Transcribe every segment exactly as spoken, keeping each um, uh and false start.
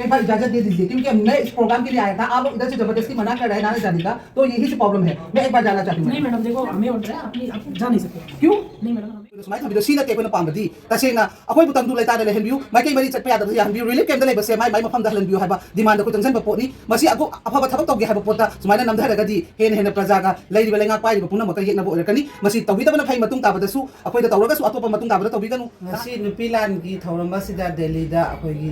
एक बार इजाजत दे दीजिए, क्योंकि मैं इस प्रोग्राम के लिए आया था, आप लोग इधर से जबरदस्ती मना कर रहे हैं ना आने जाने का, तो यही से प्रॉब्लम है। मैं एक बार जाना चाहती हूँ। नहीं मैडम, देखो, हमें ऑर्डर है, आप नहीं, आप जा नहीं सकते। क्यों? नहीं मैडम, हमें ꯁꯨꯃꯥꯏꯅ ꯇꯧꯕꯤꯗꯣ ꯁꯤ ꯅꯠꯇꯦ ꯑꯩꯈꯣꯏꯅ ꯄꯥꯝꯕꯗꯤ꯫ ꯇꯁꯦꯡꯅ ꯑꯩꯈꯣꯏꯕꯨ ꯇꯪꯗꯨ ꯂꯩꯇꯥꯗ ꯂꯩꯍꯟꯕꯤꯌꯨ, ꯃꯥꯏꯀꯩ ꯃꯔꯤ ꯆꯠꯄ ꯌꯥꯗꯕꯗ ꯌꯥꯍꯟꯕꯤꯌꯨ, ꯔꯤꯂꯤꯐ ꯀꯦꯝꯞꯇ ꯂꯩꯕꯁꯦ ꯃꯥꯏ ꯃꯥꯏ ꯃꯐꯝꯗ ꯍꯜꯍꯟꯕꯤꯌꯨ ꯍꯥꯏꯕ ꯗꯤꯃꯥꯟꯗ ꯑꯩꯈꯣꯏ ꯆꯪꯁꯤꯟꯕ ꯄꯣꯠꯅꯤ꯫ ꯃꯁꯤ ꯑꯒꯨ- ꯑꯐꯕ ꯊꯕꯛ ꯇꯧꯒꯦ ꯍꯥꯏꯕ ꯄꯣꯠꯇ ꯁꯨꯃꯥꯏꯅ ꯅꯝꯊꯔꯒꯗꯤ ꯍꯦꯟꯅ ꯍꯦꯟꯅ ꯄ꯭ꯔꯖꯥꯒ ꯂꯩꯔꯤꯕ ꯂꯩꯉꯥꯛ ꯄꯥꯏꯔꯤꯕ ꯄꯨꯝꯅꯃꯛꯀ ꯌꯦꯛꯅꯕ ꯑꯣꯏꯔꯛꯀꯅꯤ꯫ ꯃꯁꯤ ꯇꯧꯕꯤꯗꯕꯅ ꯐꯩ꯫ ꯃꯇꯨꯡ ꯇꯥꯕꯗꯁꯨ ꯑꯩꯈꯣꯏꯗ ꯇꯧꯔꯒꯁꯨ ꯑꯇꯣꯞꯄ ꯃꯇꯨꯡ ꯇꯥꯕꯗ ꯇꯧꯕꯤꯒꯅꯨ꯫ ꯉꯁꯤ ꯅꯨꯄꯤ ꯂꯥꯟꯒꯤ ꯊꯧꯔꯝ ꯑꯁꯤꯗ ꯗꯦꯜꯂꯤꯗ ꯑꯩꯈꯣꯏꯒꯤ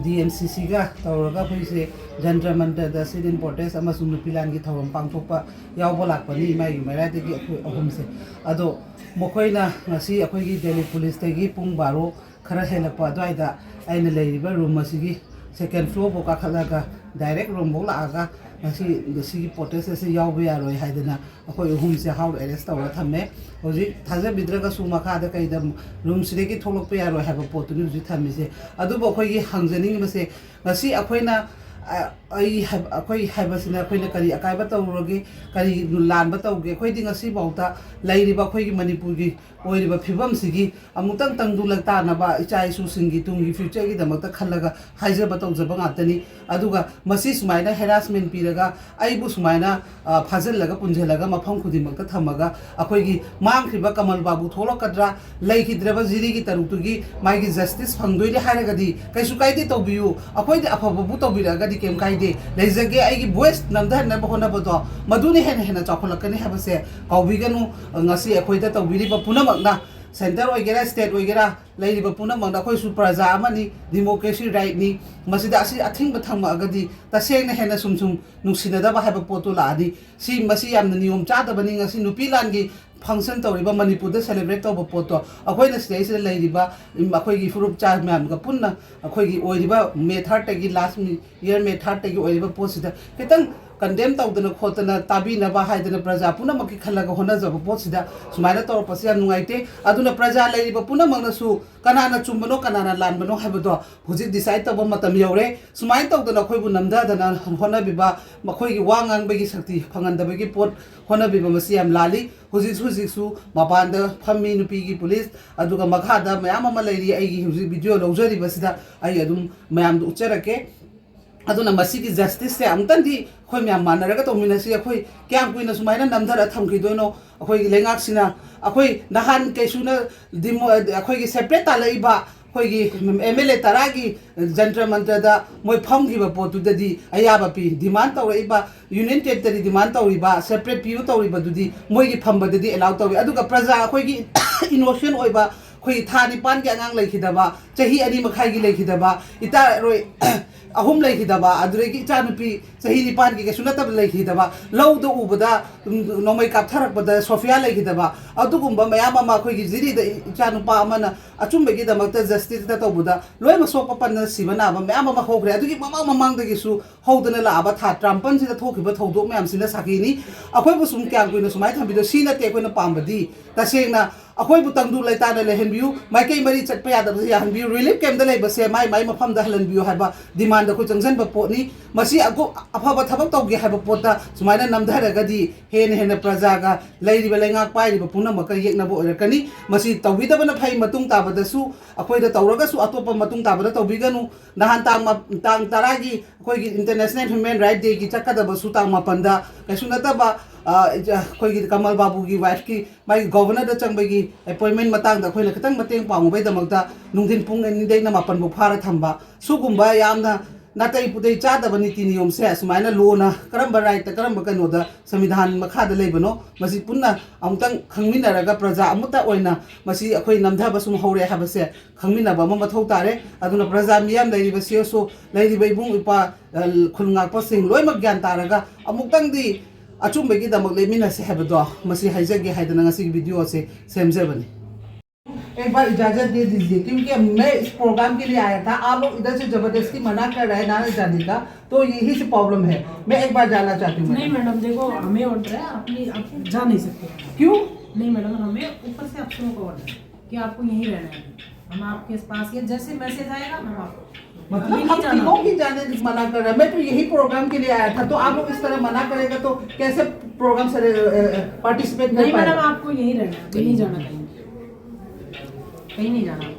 ꯗꯤ ꯑꯦꯝ ꯁꯤ ꯁꯤꯒ ꯇꯧꯔꯒ ꯑꯩꯈꯣꯏꯁꯦ ꯖꯟꯇ꯭ꯔ ꯃꯟꯇ꯭ꯔꯗ ꯁꯤꯠ ꯏꯟ ꯄ꯭ꯔꯣꯇꯦꯁ ꯑꯃꯁꯨꯡ ꯅꯨꯄꯤ ꯂꯥꯟꯒꯤ ꯊꯧꯔꯝ ꯄꯥꯡꯊꯣꯛꯄ ꯌꯥꯎꯕ ꯂꯥꯛꯄꯅꯤ ꯏꯃꯥꯒꯤ ꯃꯩꯔꯥꯗꯒꯤ ꯑꯩꯈꯣꯏ ꯑꯍꯨꯝꯁꯦ꯫ ꯑꯗꯣ ꯃꯈꯣꯏꯅ ꯉꯁꯤ ꯑꯩꯈꯣꯏꯒꯤ ꯗꯦꯜꯂꯤ ꯄꯨꯂꯤꯁꯇꯒꯤ ꯄꯨꯡ ꯕꯥꯔꯣ ꯈꯔ ꯍꯦꯜꯂꯛꯄ ꯑꯗꯨꯋꯥꯏꯗ ꯑꯩꯅ ꯂꯩꯔꯤꯕ ꯔꯨꯝ ꯑꯁꯤꯒꯤ ꯁꯦꯀꯦꯟ ꯐ꯭ꯂꯣꯔꯐꯥꯎ ꯀꯥꯈꯠꯂꯒ ꯗꯥꯏꯔꯦꯛ ꯔꯨꯝꯐꯥꯎ ꯂꯥꯛꯑꯒ ꯉꯁꯤ ꯁꯤꯒꯤ ꯄ꯭ꯔꯣꯇꯦꯁ ꯑꯁꯤ ꯌꯥꯎꯕ ꯌꯥꯔꯣꯏ ꯍꯥꯏꯗꯅ ꯑꯩꯈꯣꯏ ꯑꯍꯨꯝꯁꯦ ꯍꯥꯎꯁ ꯑꯦꯔꯦꯁ ꯇꯧꯔ ꯊꯝꯃꯦ꯫ ꯍꯧꯖꯤꯛ ꯊꯥꯖꯕꯤꯗ꯭ꯔꯒꯁꯨ ꯃꯈꯥꯗ ꯀꯩꯗ ꯔꯨꯝꯁꯤꯗꯒꯤ ꯊꯣꯛꯂꯛꯄ ꯌꯥꯔꯣꯏ ꯍꯥꯏꯕ ꯄꯣꯠꯇꯨꯅꯤ ꯍꯧꯖꯤꯛ ꯊꯝꯃꯤꯁꯦ꯫ ꯑꯗꯨꯕꯨ ꯑꯩꯈꯣꯏꯒꯤ ꯍꯪꯖꯅꯤꯡꯉꯤꯕꯁꯦ, ꯉꯁꯤ ꯑꯩꯈꯣꯏꯅ ꯑ, ꯑꯩ ꯍꯥꯏꯕ- ꯑꯩꯈꯣꯏ ꯍꯥꯏꯕꯁꯤꯅ ꯑꯩꯈꯣꯏꯅ ꯀꯔꯤ ꯑꯀꯥꯏꯕ ꯇꯧꯔꯨꯔꯒꯦ, ꯀꯔꯤ ꯂꯥꯟꯕ ꯇꯧꯒꯦ? ꯑꯩꯈꯣꯏꯗꯤ ꯉꯁꯤꯐꯥꯎꯗ ꯂꯩꯔꯤꯕ ꯑꯩꯈꯣꯏꯒꯤ ꯃꯅꯤꯄꯨꯔꯒꯤ ꯑꯣꯏꯔꯤꯕ ꯐꯤꯕꯝꯁꯤꯒꯤ ꯑꯃꯨꯛꯇꯪ ꯇꯪꯗꯨ ꯂꯩꯇꯥꯅꯕ ꯏꯆꯥ ꯏꯁꯨꯁꯤꯡꯒꯤ ꯇꯨꯡꯒꯤ ꯐ꯭ꯌꯨꯆꯔꯒꯤꯗꯃꯛꯇ ꯈꯜꯂꯒ ꯍꯥꯏꯖꯕ ꯇꯧꯖꯕ ꯉꯥꯛꯇꯅꯤ꯫ ꯑꯗꯨꯒ ꯃꯁꯤ ꯁꯨꯃꯥꯏꯅ ꯍꯦꯔꯥꯁꯃꯦꯟ ꯄꯤꯔꯒ ꯑꯩꯕꯨ ꯁꯨꯃꯥꯏꯅ ꯑ, ꯐꯥꯖꯤꯜꯂꯒ ꯄꯨꯟꯁꯤꯜꯂꯒ ꯃꯐꯝ ꯈꯨꯗꯤꯡꯃꯛꯇ ꯊꯝꯃꯒ ꯑꯩꯈꯣꯏꯒꯤ ꯃꯥꯡꯈ꯭ꯔꯤꯕ ꯀꯃꯜ ꯕꯥꯕꯨ ꯊꯣꯛꯂꯛꯀꯗ꯭ꯔꯥ, ꯂꯩꯈꯤꯗ꯭ꯔꯕ ꯖꯤꯔꯤꯒꯤ ꯇꯔꯨꯛꯇꯨꯒꯤ ꯃꯥꯒꯤ ꯖꯁꯇꯤꯁ ꯐꯪꯗꯣꯏꯅꯦ ꯍꯥꯏꯔꯒꯗꯤ ꯀꯩꯁꯨ ꯀꯥꯏꯗꯦ, ꯇꯧꯕꯤꯌꯨ꯫ ꯑꯩꯈꯣꯏꯗꯤ ꯑꯐꯕꯕꯨ ꯇꯧꯕꯤꯔꯛꯑꯒꯗꯤ ꯀꯩꯝ ꯀꯥꯏꯗꯦ꯫ ꯂꯩꯖꯒꯦ ꯑꯩꯒꯤ ꯚꯣꯏꯁ ꯅꯝꯊꯍꯟꯅꯕ ꯍꯣꯠꯅꯕꯗꯣ ꯃꯗꯨꯅ ꯍꯦꯟꯅ ꯍꯦꯟꯅ ꯆꯥꯎꯈꯠꯂꯛꯀꯅꯤ ꯍꯥꯏꯕꯁꯦ ꯀꯥꯎꯕꯤꯒꯅꯨ꯫ ꯉꯁꯤ ꯑꯩꯈꯣꯏꯗ ꯇꯧꯕꯤꯔꯤꯕ ꯄꯨꯝꯅꯃꯛꯅ, ꯁꯦꯟꯇꯔ ꯑꯣꯏꯒꯦꯔꯥ ꯁ꯭ꯇꯦꯠ ꯑꯣꯏꯒꯦꯔꯥ, ꯂꯩꯔꯤꯕ ꯄꯨꯝꯅꯃꯛꯅ ꯑꯩꯈꯣꯏꯁꯨ ꯄ꯭ꯔꯖꯥ ꯑꯃꯅꯤ, ꯗꯤꯃꯣꯀ꯭ꯔꯦꯁꯤ ꯔꯥꯏꯠꯅꯤ꯫ ꯃꯁꯤꯗ ꯑꯁꯤ ꯑꯊꯤꯡꯕ ꯊꯝꯃꯛꯑꯒꯗꯤ ꯇꯁꯦꯡꯅ ꯍꯦꯟꯅ ꯁꯨꯝ ꯁꯨꯝ ꯅꯨꯡꯁꯤꯅꯗꯕ ꯍꯥꯏꯕ ꯄꯣꯠꯇꯨ ꯂꯥꯛꯑꯅꯤ꯫ ꯁꯤ ꯃꯁꯤ ꯌꯥꯝꯅ ꯅꯤꯌꯣꯝ ꯆꯥꯗꯕꯅꯤ꯫ ꯉꯁꯤ ꯅꯨꯄꯤ ꯂꯥꯟꯒꯤ ꯐꯪꯁꯟ ꯇꯧꯔꯤꯕ ꯃꯅꯤꯄꯨꯔꯗ ꯁꯦꯂꯦꯕ꯭ꯔꯦꯠ ꯇꯧꯕ ꯄꯣꯠꯇꯣ ꯑꯩꯈꯣꯏꯅ ꯁꯤꯗꯩꯁꯤꯗ ꯂꯩꯔꯤꯕ, ꯎꯝ, ꯑꯩꯈꯣꯏꯒꯤ ꯐꯨꯔꯨꯞ ꯆꯥ ꯃꯌꯥꯝꯒ ꯄꯨꯟꯅ ꯑꯩꯈꯣꯏꯒꯤ ꯑꯣꯏꯔꯤꯕ ꯃꯦ ꯊꯥꯔꯠꯇꯒꯤ, ꯂꯥꯁ ꯃꯤ- ꯏꯌꯔ ꯃꯦ ꯊꯥꯔꯠꯇꯒꯤ ꯑꯣꯏꯔꯤꯕ ꯄꯣꯠꯁꯤꯗ ꯈꯤꯇꯪ ꯀꯟꯗꯦꯝ ꯇꯧꯗꯅ ꯈꯣꯠꯇꯅ ꯇꯥꯕꯤꯅꯕ ꯍꯥꯏꯗꯅ ꯄ꯭ꯔꯖꯥ ꯄꯨꯝꯅꯃꯛꯀꯤ ꯈꯜꯂꯒ ꯍꯣꯠꯅꯖꯕ ꯄꯣꯠꯁꯤꯗ ꯁꯨꯃꯥꯏꯅ ꯇꯧꯔꯛꯄꯁꯤ ꯌꯥꯝ ꯅꯨꯡꯉꯥꯏꯇꯦ꯫ ꯑꯗꯨꯅ ꯄ꯭ꯔꯖꯥ ꯂꯩꯔꯤꯕ ꯄꯨꯝꯅꯃꯛꯅꯁꯨ ꯀꯅꯥꯅ ꯆꯨꯝꯕꯅꯣ ꯀꯅꯥꯅ ꯂꯥꯟꯕꯅꯣ ꯍꯥꯏꯕꯗꯣ ꯍꯧꯖꯤꯛ ꯗꯤꯁꯥꯏꯠ ꯇꯧꯕ ꯃꯇꯝ ꯌꯧꯔꯦ꯫ ꯁꯨꯃꯥꯏꯅ ꯇꯧꯗꯅ ꯑꯩꯈꯣꯏꯕꯨ ꯅꯝꯊꯗꯅ ꯍꯣꯠꯅꯕꯤꯕ, ꯃꯈꯣꯏꯒꯤ ꯋꯥ ꯉꯥꯡꯕꯒꯤ ꯁꯛꯇꯤ ꯐꯪꯍꯟꯗꯕꯒꯤ ꯄꯣꯠ ꯍꯣꯠꯅꯕꯤꯕ ꯃꯁꯤ ꯌꯥꯝ ꯂꯥꯜꯂꯤ꯫ ꯍꯧꯖꯤꯛꯁꯨ ꯍꯧꯖꯤꯛꯁꯨ ꯃꯄꯥꯟꯗ ꯐꯝꯃꯤ ꯅꯨꯄꯤꯒꯤ ꯄꯨꯂꯤꯁ, ꯑꯗꯨꯒ ꯃꯈꯥꯗ ꯃꯌꯥꯝ ꯑꯃ ꯂꯩꯔꯤ꯫ ꯑꯩꯒꯤ ꯍꯧꯖꯤꯛ ꯚꯤꯗꯤꯑꯣ ꯂꯧꯖꯔꯤꯕꯁꯤꯗ ꯑꯩ ꯑꯗꯨꯝ ꯃꯌꯥꯝꯗ ꯎꯠꯆꯔꯛꯀꯦ꯫ ꯑꯗꯨꯅ ꯃꯁꯤꯒꯤ ꯖꯁꯇꯤꯁꯁꯦ ꯑꯃꯨꯛꯇꯪꯗꯤ ꯑꯩꯈꯣꯏ ꯃꯌꯥꯝ ꯃꯥꯟꯅꯔꯒ ꯇꯧꯃꯤꯟꯅꯁꯤ꯫ ꯑꯩꯈꯣꯏ ꯀꯌꯥꯝ ꯀꯨꯏꯅ ꯁꯨꯃꯥꯏꯅ ꯅꯝꯊꯔ ꯊꯝꯈꯤꯗꯣꯏꯅꯣ? ꯑꯩꯈꯣꯏꯒꯤ ꯂꯩꯉꯥꯛꯁꯤꯅ ꯑꯩꯈꯣꯏ ꯅꯍꯥꯟ ꯀꯩꯁꯨꯅ ꯗꯤꯃꯣ-, ꯑꯩꯈꯣꯏꯒꯤ ꯁꯦꯄꯔꯦꯠ ꯇꯥꯜꯂꯛꯏꯕ ꯑꯩꯈꯣꯏꯒꯤ ꯑꯦꯝ ꯑꯦꯜ ꯑꯦ ꯇꯔꯥꯒꯤ ꯖꯟꯇ꯭ꯔ ꯃꯟꯇ꯭ꯔꯗ ꯃꯣꯏ ꯐꯝꯈꯤꯕ ꯄꯣꯠꯇꯨꯗꯗꯤ ꯑꯌꯥꯕ ꯄꯤ꯫ ꯗꯤꯃꯥꯟ ꯇꯧꯔꯛꯏꯕ, ꯌꯨꯅꯤꯌꯟ ꯇꯦꯔꯤꯇꯣꯔꯤ ꯗꯤꯃꯥꯟ ꯇꯧꯔꯤꯕ, ꯁꯦꯄꯔꯦꯠ ꯄꯤꯌꯨ ꯇꯧꯔꯤꯕꯗꯨꯗꯤ ꯃꯣꯏꯒꯤ ꯐꯝꯕꯗꯗꯤ ꯑꯦꯂꯥꯎ ꯇꯧꯏ꯫ ꯑꯗꯨꯒ ꯄ꯭ꯔꯖꯥ ꯑꯩꯈꯣꯏꯒꯤ ꯏꯅꯣꯁꯦꯟ ꯑꯣꯏꯕ, ꯑꯩꯈꯣꯏꯒꯤ ꯊꯥ ꯅꯤꯄꯥꯟꯒꯤ ꯑꯉꯥꯡ ꯂꯩꯈꯤꯗꯕ, ꯆꯍꯤ ꯑꯅꯤ ꯃꯈꯥꯏꯒꯤ ꯂꯩꯈꯤꯗꯕ, ꯏꯆꯥꯔꯣꯏ ꯑꯍꯨꯝ ꯂꯩꯈꯤꯗꯕ, ꯑꯗꯨꯗꯒꯤ ꯏꯆꯥꯅꯨꯄꯤ ꯆꯍꯤ ꯅꯤꯄꯥꯟꯒꯤ ꯀꯩꯁꯨ ꯅꯠꯇꯕ ꯂꯩꯈꯤꯗꯕ, ꯂꯧꯗ ꯎꯕꯗ, ꯎꯝ, ꯅꯣꯡꯃꯩ ꯀꯥꯞꯊꯔꯛꯄꯗ ꯁꯣꯐꯤꯌꯥ ꯂꯩꯈꯤꯗꯕ, ꯑꯗꯨꯒꯨꯝꯕ ꯃꯌꯥꯝ ꯑꯃ ꯑꯩꯈꯣꯏꯒꯤ ꯖꯤꯔꯤꯗ ꯏꯆꯥꯅꯨꯄꯥ ꯑꯃꯅ ꯑꯆꯨꯝꯕꯒꯤꯗꯃꯛꯇ ꯖꯁꯇꯤꯁꯇ ꯇꯧꯕꯗ ꯂꯣꯏꯅꯃꯛ ꯁꯣꯛꯄ ꯄꯟꯗꯅ ꯁꯤꯕ ꯅꯥꯕ ꯃꯌꯥꯝ ꯑꯃ ꯍꯧꯈ꯭ꯔꯦ꯫ ꯑꯗꯨꯒꯤ ꯃꯃꯥꯡ ꯃꯃꯥꯡꯗꯒꯤꯁꯨ ꯍꯧꯗꯅ ꯂꯥꯛꯑꯕ ꯊꯥ ꯇꯔꯥꯃꯥꯄꯟꯁꯤꯗ ꯊꯣꯛꯈꯤꯕ ꯊꯧꯗꯣꯛ ꯃꯌꯥꯝꯁꯤꯅ ꯁꯥꯈꯤꯅꯤ꯫ ꯑꯩꯈꯣꯏꯕꯨ ꯁꯨꯝ ꯀꯌꯥꯝ ꯀꯨꯏꯅ ꯁꯨꯃꯥꯏꯅ ꯊꯝꯕꯤꯗꯣꯏ? ꯁꯤ ꯅꯠꯇꯦ ꯑꯩꯈꯣꯏꯅ ꯄꯥꯝꯕꯗꯤ꯫ ꯇꯁꯦꯡꯅ ꯑꯩꯈꯣꯏꯕꯨ ꯇꯪꯗꯨ ꯂꯩꯇꯥꯅ ꯂꯩꯍꯟꯕꯤꯌꯨ, ꯃꯥꯏꯀꯩ ꯃꯔꯤ ꯆꯠꯄ ꯌꯥꯗꯕꯁꯦ ꯌꯥꯍꯟꯕꯤꯌꯨ, ꯔꯤꯂꯤꯐ ꯀꯦꯝꯞꯇ ꯂꯩꯕꯁꯦ ꯃꯥꯏ ꯃꯥꯏ ꯃꯐꯝꯗ ꯍꯜꯍꯟꯕꯤꯌꯨ ꯍꯥꯏꯕ ꯗꯤꯃꯥꯟꯗ ꯑꯩꯈꯣꯏ ꯆꯪꯁꯤꯟꯕ ꯄꯣꯠꯅꯤ꯫ ꯃꯁꯤ ꯑꯒꯨ-, ꯑꯐꯕ ꯊꯕꯛ ꯇꯧꯒꯦ ꯍꯥꯏꯕ ꯄꯣꯠꯇ ꯁꯨꯃꯥꯏꯅ ꯅꯝꯊꯔꯒꯗꯤ ꯍꯦꯟꯅ ꯍꯦꯟꯅ ꯄ꯭ꯔꯖꯥꯒ ꯂꯩꯔꯤꯕ ꯂꯩꯉꯥꯛ ꯄꯥꯏꯔꯤꯕ ꯄꯨꯝꯅꯃꯛꯀ ꯌꯦꯛꯅꯕ ꯑꯣꯏꯔꯛꯀꯅꯤ꯫ ꯃꯁꯤ ꯇꯧꯕꯤꯗꯕꯅ ꯐꯩ꯫ ꯃꯇꯨꯡ ꯇꯥꯕꯗꯁꯨ ꯑꯩꯈꯣꯏꯗ ꯇꯧꯔꯒꯁꯨ ꯑꯇꯣꯞꯄ ꯃꯇꯨꯡ ꯇꯥꯕꯗ ꯇꯧꯕꯤꯒꯅꯨ꯫ ꯅꯍꯥꯟ ꯇꯥꯡ ꯃꯥ-, ꯇꯥꯡ ꯇꯔꯥꯒꯤ ꯑꯩꯈꯣꯏꯒꯤ ꯏꯟꯇꯔꯅꯦꯁꯅꯦꯜ ꯍ꯭ꯌꯨꯃꯦꯟ ꯔꯥꯏꯠ ꯗꯦꯒꯤ ꯆꯠꯀꯗꯕꯁꯨ ꯇꯥꯡ ꯃꯥꯄꯟꯗ ꯀꯩꯁꯨ ꯅꯠꯇꯕ, ꯑ, ꯑꯩꯈꯣꯏꯒꯤ ꯀꯃꯜ ꯕꯥꯕꯨꯒꯤ ꯋꯥꯏꯐꯀꯤ ꯃꯥꯒꯤ ꯒꯣꯚꯔꯅꯔꯗ ꯆꯪꯕꯒꯤ ꯑꯦꯄꯣꯏꯟꯃꯦꯟ ꯃꯇꯥꯡꯗ ꯑꯩꯈꯣꯏꯅ ꯈꯤꯇꯪ ꯃꯇꯦꯡ ꯄꯥꯡꯉꯨꯕꯩꯗꯃꯛꯇ ꯅꯨꯡꯊꯤꯟ ꯄꯨꯡ ꯑꯅꯤꯗꯩꯅ ꯃꯥꯄꯟ ꯐꯥꯎ ꯐꯥꯔ ꯊꯝꯕ, ꯁꯨꯒꯨꯝꯕ ꯌꯥꯝꯅ ꯅꯥꯇꯩ ꯄꯨꯇꯩ ꯆꯥꯗꯕ ꯅꯤꯇꯤ ꯅꯤꯌꯣꯝꯁꯦ ꯁꯨꯃꯥꯏꯅ ꯂꯣꯅ ꯀꯔꯝꯕ ꯔꯥꯏꯠꯇ, ꯀꯔꯝꯕ ꯀꯩꯅꯣꯗ, ꯁꯪꯕꯤꯙꯥꯟ ꯃꯈꯥꯗ ꯂꯩꯕꯅꯣ, ꯃꯁꯤ ꯄꯨꯟꯅ ꯑꯃꯨꯛꯇꯪ ꯈꯪꯃꯤꯟꯅꯔꯒ ꯄ꯭ꯔꯖꯥ ꯑꯃꯠꯇ ꯑꯣꯏꯅ ꯃꯁꯤ ꯑꯩꯈꯣꯏ ꯅꯝꯊꯕ ꯁꯨꯝ ꯍꯧꯔꯦ ꯍꯥꯏꯕꯁꯦ ꯈꯪꯃꯤꯟꯅꯕ ꯑꯃ ꯃꯊꯧ ꯇꯥꯔꯦ꯫ ꯑꯗꯨꯅ ꯄ꯭ꯔꯖꯥ ꯃꯤꯌꯥꯝ ꯂꯩꯔꯤꯕ ꯁꯤ ꯑꯦꯁ ꯑꯣ, ꯂꯩꯔꯤꯕ ꯏꯕꯨꯡ ꯏꯄ꯭ꯋꯥ, ꯑ, ꯈꯨꯜ ꯉꯥꯛꯄꯁꯤꯡ ꯂꯣꯏꯅꯃꯛ ꯒ꯭ꯌꯥꯟ ꯇꯥꯔꯒ ꯑꯃꯨꯛꯇꯪꯗꯤ ꯑꯆꯨꯝꯕꯒꯤꯗꯃꯛ ꯂꯦꯞꯃꯤꯟꯅꯁꯦ ꯍꯥꯏꯕꯗꯣ ꯃꯁꯤ ꯍꯥꯏꯖꯒꯦ ꯍꯥꯏꯗꯅ ꯉꯁꯤꯒꯤ ꯚꯤꯗꯤꯑꯣ ꯑꯁꯦ ꯁꯦꯝꯖꯕꯅꯤ꯫ एक बार इजाजत दे दीजिए, क्योंकि मैं इस प्रोग्राम के लिए आया था, आप लोग इधर से जबरदस्ती मना कर रहे हैं ना जाने का, तो यही से प्रॉब्लम है। मैं एक बार जाना चाहती हूँ नहीं मैडम। मैडम, देखो, हमें ऑर्डर है, अपनी आप जा नहीं सकते। क्यों? नहीं मैडम, हमें ऊपर से अफसरों का ऑर्डर है कि आपको यहीं रहना है। हम आपके पास, ये जैसे मैसेज आएगा, हम आपको मतलब अभी हम नहीं जाना। तीनों ही जाने मना कर रहे हैं। मैं तो यही प्रोग्राम के लिए आया था, तो आप लोग इस तरह मना करेगा तो कैसे प्रोग्राम से पार्टिसिपेट कर नहीं मैडम, पाएगा? आपको यहीं रहना है, अभी नहीं जाना कहीं, कहीं नहीं जाना।